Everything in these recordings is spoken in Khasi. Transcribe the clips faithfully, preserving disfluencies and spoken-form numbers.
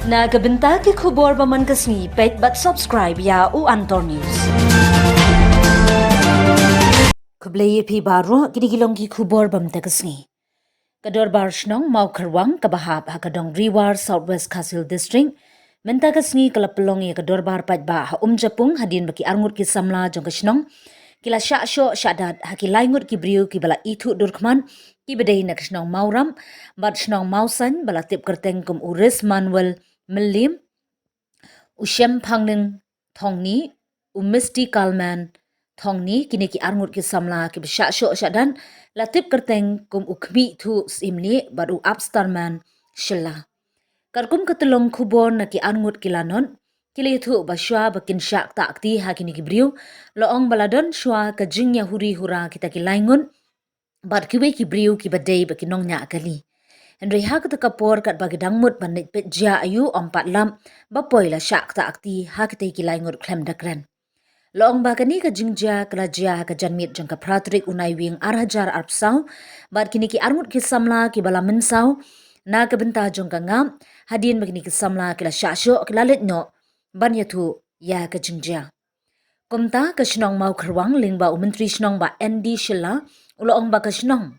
Na ka bynta ki khubor ba man ka sngi, peit bad subscribe ïa u Antor News. Khublei ïa phi baroh, kine ki long ki khubor ba mynta ka sngi. Ka Dorbar Shnong Mawkyrwat kaba hap ha ka Dong Riwar, South West Khasi Hills District, mynta ka sngi ka la pynlong ïa ka dorbar paidbah ha Umjapung hadien ba ki arngut ki samla jong ka shnong ki la shah shoh shah dat ha ki lai ngut ki briew kiba la ithuh dur khmat, kiba dei na ka shnong Mawrap bad shnong Mawsaiñ, ba la tip kyrteng kum u Ris Manuel Myllie, u Shem Phangning Thongni, u Misty Kalman Thongni. Kine ki arngut ki samla kiba shah shoh shah dat la tip kyrteng kum u Khmih Thuh Syiemlieh bad u Apstarman Shylla. Katkum ka tyllong khubor na ki arngut ki lanot, ki la ïathuh ba shwa ba kin shah ktah kti ha kine ki briew, la ong ba la don shwa ka jingïahuri hura kita ki lai ngut bad kiwei ki briew kiba dei ba ki nongñiah kali. Hynrei ha kata ka por katba ki dang mut ban leit peit jia aïu, ym pat lap ba poi la shah ktah kti ha kita ki lai ngut khlem da kren. La ong ba kane ka jingjia ka la jia ha ka janmiet jong ka phra tarik u Naiwieng ar hajar arphew saw, bad kine ki arngut ki samla kiba la mynsaw na ka bynta jong ka ngap, hadien ba kine ki samla ki la shah shoh ki la leit noh ban ïathuh ïa ka jingjia. Kumta ka shnong Mawkyrwat lyngba u Myntri Shnong Bah N D Shylla u la ong ba ka shnong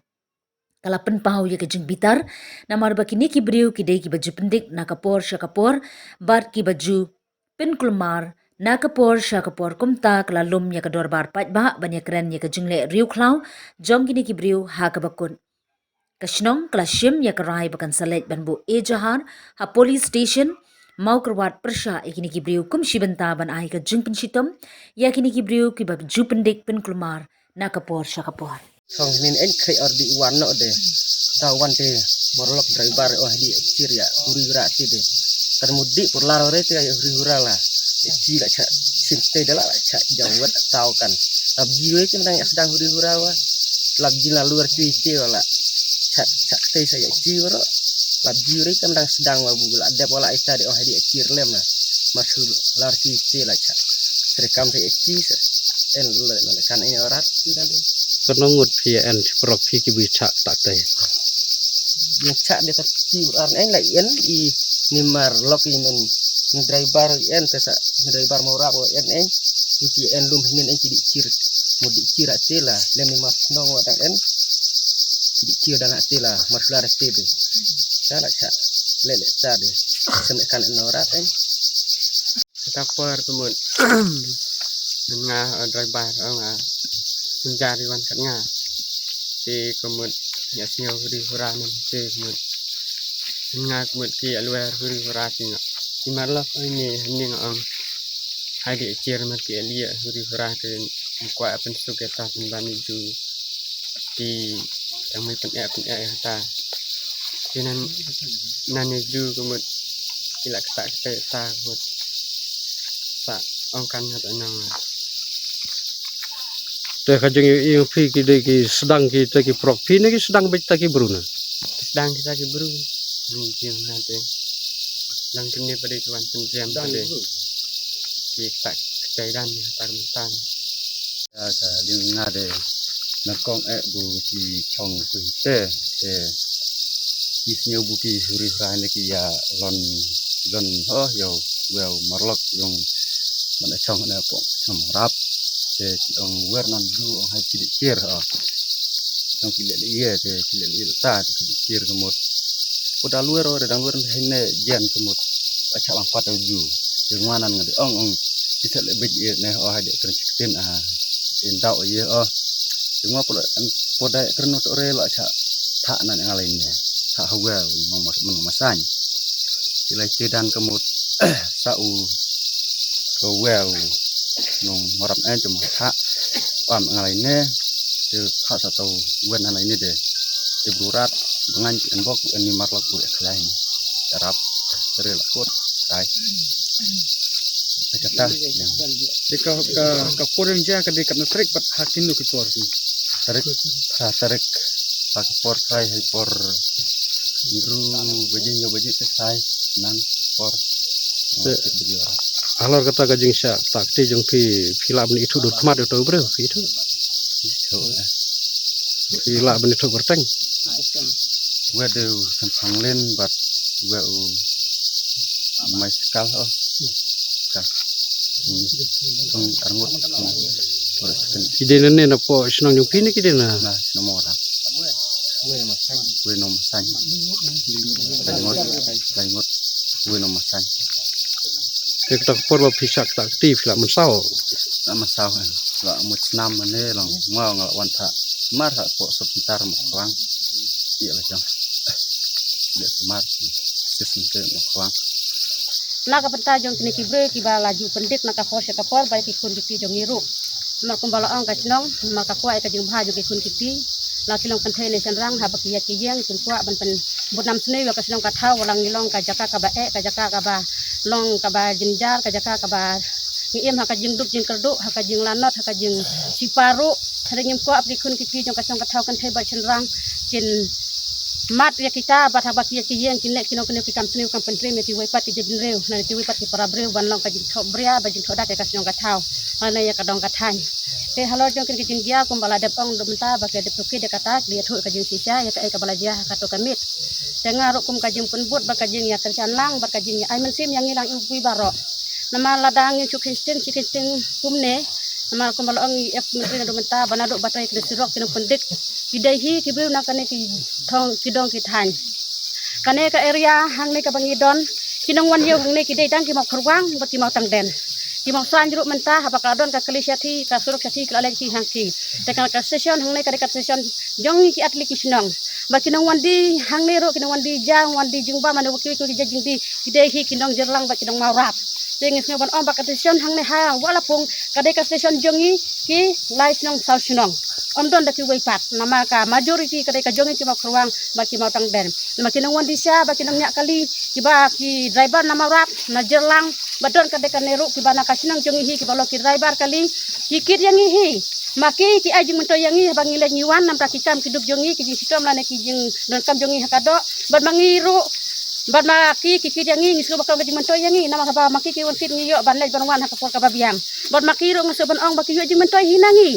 ka la pynpaw ïa ka jingbitar namar ba kine ki briew ki dei kiba ju pyndik na ka por sha ka por bad kiba ju pynkulmar na ka por sha ka por. Kumta ka la lum ïa ka dorbar paidbah ban ïakren ïa ka jingleh riewkhlaw jong kine ki briew ha kaba kut. Ka shnong ka la shim ïa ka rai ba kan sa leit ban buh ejahar ha police station Mawkyrwat pyrshah ïa kine ki briew kum shi bynta ban ai ka jingpynshitom ïa kine ki briew kiba ju pyndik pynkulmar na ka por sha ka por. Song nin en kre or di wan no de. Da wan de. Morlok driver oh di chir ya. Uri ura ti de. Kan mudi pur laro re te uri ura la. Chi la cha. Sim te de la la cha. Jawet tau kan. Lap ji we ke menang ya sedang uri ura wa. Lap ji la luar cui te wa la. Cha cha te sa ya chi wa ro. Lap ji we ke menang sedang wa bu la dep wa la ita de oh di chir lem la. Masu lar cui te la cha. Terekam te ya chi sa. En le na kan en orat chi na de. Ka nongut phi en chi prok phi ki bi chak tak te. Ni chak de tak chi ar en la en i ni mar lok i men ni driver i en te sa ni driver mau rap en en. Uti en lum hinin en chi di chir. Mu di chir a te la lem ni mar nong wa dang en. Chi di chir dang a te la mar sular te de. Sa la chak le le ta de. Sem kan en orat en. Kata por kumut. Nga, eh, driver, oh, nga. Sinjar iwan kat nga. Te kumut, ya sñiaw huri hura nam te kumut. Nga kumut ki alwer huri hura ti nga. Ti marlok, oh, ini, ini nga ong. Hai di chir mat ki alia huri hura te mukwa apen suk ya ta pen bani ju. Ki tang mai pen ya pen ya ta. Ki nan, nan ya ju kumut. Ki la kata kata ta kumut. Sa ong kan hat anang. Te ka jing ïa phi ki dei ki sdang ki te ki prok phi ne ki sdang beit ta ki bru na. Sdang kita ki bru. Ni jing na te. Lang kene pade ki wan ten jam pade. Ki tak kejai dan ni tak mentan. Ya ka ding nga de nangkong eh bu ki chong ku te te ki sñiaw bu ki huri hrai ne ki ya lon lon ho yo weu marlok yong man chong ne pok chong rap te ki ong wer nan du ong hai ki dikir ho. Ong ki le le ye te ki le le ta te ki dikir kemut. Pu da luer o de dang luer hai ne jen kemut. Acha lang pat ju. Te ngwa nan nga de ong ong. Ki te le bit ye ne o hai de kren chiktin a. In dau ye o. Te ngwa pu da pu da kren to re lo acha. Tha nan nga le ne. Tha ha wel nong mas nong masan. Ti lai ti dan kemut. Sa u. Ko wel nong marap en te ma tha. Pam nga le ne. Te tha sa tau wen nan le ne de. Te bru rat ngan en bok en ni marlok bu ek lain. Arap tere la kot dai. Te kata. Te ka ka ka por yang ja ka de kat na trek pat hakin nu ki por ki. Tarik, ha tarik, ha ka por kai hai por ru baje nyo baje te kai nan por. Te halor kata ka jingshah tak te jong phi phi lah ban ithuh dur khmat to breu phi ithuh. Ithuh. Phi lah ban ithuh kyrteng. Wa de u Sempang Len bad wa u Mai sekal, oh. Sekal. Thung, thung arngut. Ki dei na ne na pdeng shnong jong phi ne ki dei na? Na shnong Mawrap. Wei Nong Masain. Lai ngut, lai ngut. Wei Nong Masain. Te kata ka por ba phi shah kata ka kti phi la mynsaw? La mynsaw, eh. La mut snam ne long, nga nga la wan tha. Mar ha pok sut ntar Mawkrwang. Ïa la jong. Ïa sumar. Sis nte Mawkrwang. Na ka bynta jong kine ki briew kiba la ju pyndik na ka por sha ka por ba ki khun ki kti jong ngi ruh. Namar kumba la ong ka shnong, namar ka kwah ïa ka jingbha jong ki khun ki kti. La ki long kynthei ne shynrang haba ki ïaid ki ïeng kin kwah ban pynbud nam sniew ïa ka shnong ka thaw, wat la ngi long ka jaka kaba eh, ka jaka kaba long kaba jynjar, ka jaka kaba ngi im ha ka jingduk jingkyrduh, ha ka jinglanot, ha ka jingsipa ruh. Hynrei ngim kwah ba ki khun ki kti jong ka shnong ka thaw kynthei bad shynrang kin mad ïa kita, bad haba ki ïaid ki ïeng kin leh kino kino ki kam sniew kam pyntriem ïa kiwei pat ki jaitbynriew, na kiwei pat ki para briew ban long ka jingthoh bria, ba jingthoh dak ïa ka shnong ka thaw, lane ïa ka dong ka thaiñ. Te halor jong kine ki jingjia kumba la dep ong haduh mynta ba ki la dep tohkit ïa kata, ki la ïathuh ïa ka jingshisha ïa kaei kaba la jia ha kato ka miet. Te nga ruh kum ka jingpynbud bad ka jingïakyrshan lang bad ka jingïa ai mynsiem ïa ngi lang iwei baroh. Namar lada ngi shu kynsteng shi kynsteng kumne, namar kumba la ong i F Myntri naduh mynta ba naduh ba trei ki surok ki nongpyndik, ki dei hi ki briew na kane ki thong ki dong ki thaiñ. Kane ka area hangne kaba ngi don, ki nongwan ïew hangne ki dei tang ki Mawkyrwang bad ki Mawtangden. Ki Mawsain ruh mynta haba ka don ka kali shathie, ka surok shathie, ki la leit ki hangthie. Te ka, ka station hangne ka dei ka station jong ngi ki artylli ki shnong. Ba ki nongwan die hangne ruh, ki nongwan die ja, wan die jingbam, mane wa kiwei kiwei ki jait jingdie, ki dei hi ki nong Jyrlang bad ki nong Mawrap. Te ngi sngew ban ong ba ka station hangne ha Walapung ka dei ka station jong ngi ki lai shnong saw shnong. Ym don da kiwei pat, namar ka majority ka dei ka jong ngi ki Mawkyrwang bad ki Mawtangden. Namar ki nongwan die sha bad ki nongñiah kali, kiba ki driver na Mawrap, na Jyrlang, ba don ka dei kane ruh kiba na ka shnong jong ngi hi kiba long ki driver kali, ki kit ïa ngi hi. Ma ki ki ai jingmyntoi ïa ngi haba ngi leit ngi wan, namar ki kam ki duk jong ngi, ki jingshitom lane ki jingdonkam jong ngi ha ka doh. Bad ma ngi ruh, bad ma ki ki kit ïa ngi, ngi sngewbha ka long ka jingmyntoi ïa ngi, namar haba ma ki ki wan kit ngi ïoh ban leit ban wan ha ka por kaba biang. Bad ma ki ruh nga sngewbha ban ong ba ki ïoh jingmyntoi hi na ngi.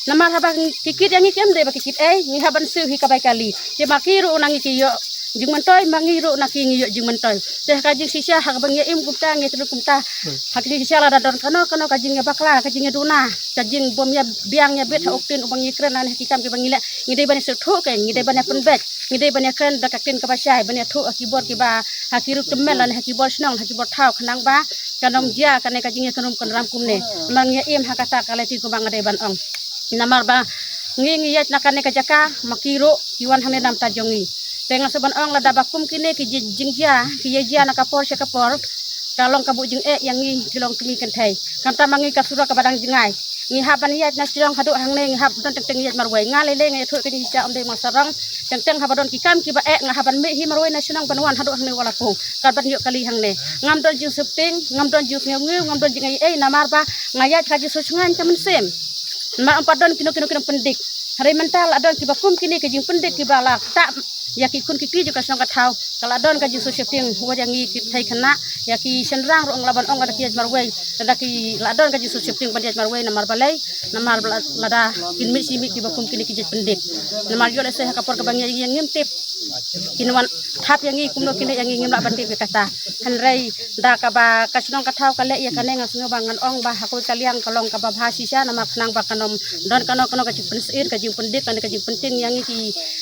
Namar haba ki kit ïa ngi kim dei ba ki kit ei, ngi hap ban siew hi ka bai kali. Te ma ki ruh na ngi ki ïoh jingmyntoi, ma ngi ruh na ki ngi ïoh jingmyntoi. Te ha ka jingshisha haba ngi ïa im kumta, ngi ïa trei kumta, ha ka jingshisha lada don kano kano ka jingïabakla, ka jingïaduna, ka jingbym ïabiang ïabit ha u ktien uba ngi kren lane ha ki kam kiba ngi leh, ngi dei ban ïa sngewthuh kein, ngi dei ban ïa pynbeit, ngi dei ban ïa kren da ka ktien kaba shai, ban ïathuh ha ki bor kiba, ha ki rukom tymmen lane ha ki bor shnong, ha ki bor thaw, khnang ba kan ym jia kane ka jingïakynrum kynram kumne. Namar ngi ïa im ha kata ka lynti kumba nga dei ban ong. Namar ba ngi ngi ïaid na kane ka jaka, ma ki ruh ki wan hangne na bynta jong ngi. Te nga sngewbha ban ong lada ba kum kine ki ji-, jingjia ki ïa jia na ka por sha ka por, ka long ka buh jingeh ïa ngi ki longkmie kynthei. Khamtam ma ngi ka surok kaba dang jngai, ngi hap ban ïaid na shnong haduh hangne, ngi hap don teng teng ïaid marwei. Nga lei lei nga ïathuh ka jingshisha, ym dei ma sarong, teng teng haba don ki kam kiba eh nga hap ban mih hi marwei na shnong ban wan haduh hangne Walapung, kat ban ïoh kali hangne. Ngam don jingsheptieng, ngam don jingsngew ngam don jingaiei, namar ba nga ïaid ka jingsngewsynei ka mynsiem. Namar ym pat don kino kino ki nongpyndik. Hynrei mynta la don kiba kum kine ki jingpyndik kiba la ktah ïa ki khun ki kti jong ka shnong ka thaw. Ka la don ka jingsngewsynei wat ïa ngi ki kynthei khynnah, ïa ki shynrang ruh nga lah ban ong, lada ki ïaid marwei, lada ki la don ka jingsngewsynei ban ïaid marwei, namar balei, namar ba la, lada kin mih shi mih kiba kum kine ki jait pyndik. Namar ïoh lehse ha ka por kaba ngi ïa ngim tip kin wan thap ïa ngi kumno kin leh ïa ngi, ngim lah ban tip ïa kata. Hynrei da kaba ka shnong ka thaw ka leh ïa kane, nga sngew ba ngan ong ba ha kawei ka liang ka long kaba bha shisha, namar khnang ba kan ym don kano kano ka jingpynsyier, ka jingpyndik, kane ka jingpyntieng ïa ngi ki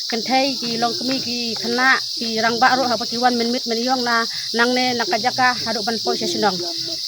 kynthei, ki longkmie, ki khynnah, ki rangbah ruh haba ki wan mynmiet mynïong na nangne na ka jaka haduh ban poi sha shnong.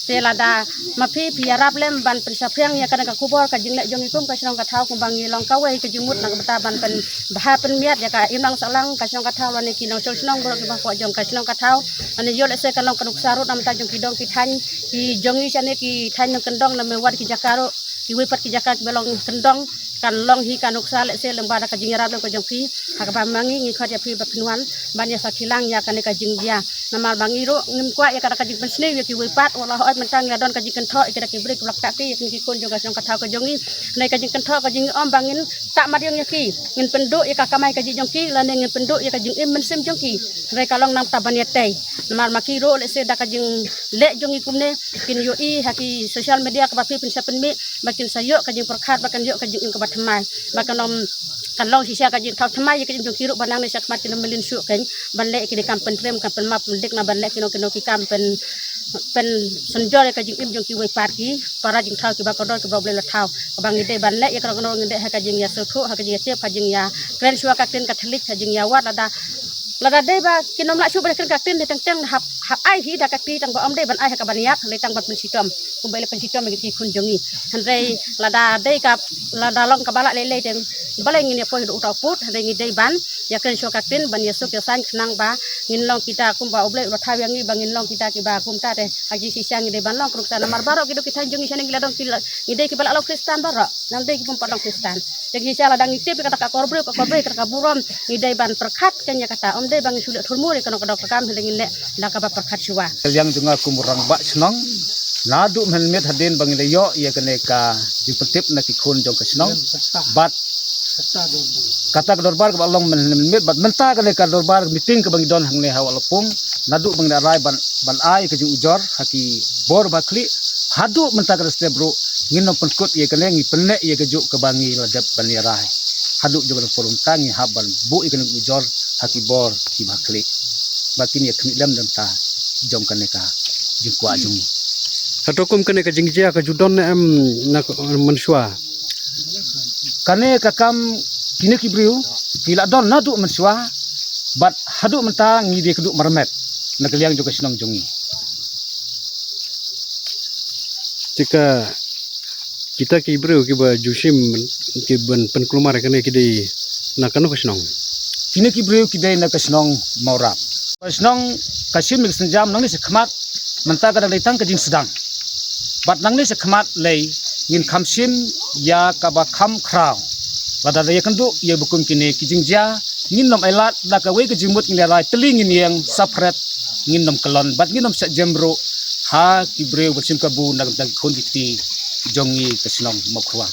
Te lada ma phi phi ïarap lem ban pynsaphriang ïa kane ka khubor, ka jingleh jong ngi kum ka shnong ka thaw, kumba ngi long kawei ka jingmut na ka bynta ban pynbha pynmiat ïa ka imlang sahlang ka shnong ka thaw lane ki nongshong shnong baroh kiba hapoh jong ka shnong ka thaw. Lane ïoh lehse kan long ka nuksa ruh na bynta jong ki dong ki thaiñ ki jong ngi shane, ki thaiñ nongkyndong, namar wat ki jaka ruh, kiwei pat ki jaka kiba long kyndong, kan long hi ka nuksa lehse lyngba da ka jingïarap lem ka jong phi. Ha kaba ma ngi ngi khot ïa phi ba phin wan ban ïa sakhi lang ïa kane ka jingjia. Namar ba ngi ruh ngim kwah ïa kata ka jingpynsniew ïa kiwei pat, wat la hooid mynta ngi la don ka jingkynthoh ïa kita ki briew kiba la ktah kti ïa kine ki khun jong ka shnong ka thaw ka jong ngi. Hynrei ka jingkynthoh ka jingong ba ngin tah mat ïong ïa ki, ngin pynduh ïa ka kamai kajih jong ki, lane ngin pynduh ïa ka jingim mynsiem jong ki. Hynrei ka long namar ban ïa tei. Namar ma ki ruh lehse da ka jingleh jong ngi kumne, kin ïohi ha ki social media kaba phi pynshai pynmih, ba kin sa ïoh ka jingpyrkhat, ba kin ïoh ka jingim kaba thymmai ba kan ym kan long shisha ka jingthaw thymmai ïa ka jingïasuk jong ki ruh ba nangne shakhmat kin ym mlien shuh kein ban leh kine ki kam pyntriem, kam pynmap pyndik, na ban leh kino kino ki kam pyn pynsynjor ïa ka jingim jong kiwei pat ki para jingthaw kiba kordor kiba U Blei u la thaw. Kaba ngi dei ban leh ïa kano kano ngi dei ha ka jingïasngewthuh, ha ka jingïatip, ha jingïakren shuwa ka ktien Katholik, ha jingïawad lada lada dei ba kin ym lah shuh ban kren ka ktien dei teng teng hap hap ai hi da ka kti tang ba ym dei ban ai ha kaban ïap, hynrei tang ban pynshitom. Kumba ïa la pynshitom ïa ki khun jong ngi. Hynrei lada dei ka lada long kaba lah lei lei teng balei ngin ïa poi haduh uta u pud, hynrei ngi dei ban ïakren shuwa ka ktien ban ïasuk ïasaiñ khnang ba ngin long kita kumba U Blei u la thaw ïa ngi ba ngin long kita kiba kumta te. Ha jingshisha ngi dei ban long Khristan namar baroh ki dei ki thaiñ jong ngi shane ngi la dong ki la ngi dei kiba la long Khristan baroh. Nang dei ki bym pat long Khristan. Te jingshisha lada ngi tip ïa kata ka kor briew ka kor briew kata ka burom ngi dei ban pyrkhat kein ïa kata. Ym dei ba ngin shu leh thurmur ïa kano ka dok ka kam hynrei ngin leh da kaba pyrkhat shuwa. Ka liang jong nga kum u rangbah shnong naduh mynmiet hadien ba ngi la ïoh ïa kane ka jingpyntip na ki khun jong ka shnong bad kata ka dorbar kaba long mynmiet bad mynta kane ka dorbar meeting kaba ngi don hangne ha Wah Lapung naduh ba ngi la rai ban ban ai ka jingujor ha ki bor ba khlieh haduh mynta ka step ruh ngin ym pynkut ïa kane ngi pynneh ïa ka juk kaba ngi la dep ban ïa rai. Haduh jong ka por mynta ngi hap ban buh ïa kane ka ujor ha ki bor kiba khlieh. Ba kin ïa khmih lem da mynta jong kane ka jingkwah jong ngi. Hato kum kane ka jingjia ka ju don ne em na mynshuwa? Kane ka kam kine ki briew ki la don naduh mynshuwa bad haduh mynta ngi dei ka duh marmet na ka liang jong ka shnong jong ngi. Te ka kita ki briew kiba ju shim ki ban pynkulmar ïa kane ki dei na kano ka shnong? Kine ki briew ki dei na ka shnong Mawrap. Ka shnong ka shim ïa ka sienjam nangne shakhmat mynta ka dang dei tang ka jingsdang. Bad nangne shakhmat lei ngin kham shim ïa kaba kham khraw. Lada ïa kynduh ïa ba kum kine ki jingjia ngin ym ailad da kawei ka jingmut ngin ïa rai tylli ngin ïeng separate ngin ym kyllon bad ngin ym shah jem ruh ha ki briew ba shim kabu na ka bynta ki khun ki kti jong ngi ka shnong Mawkyrwat.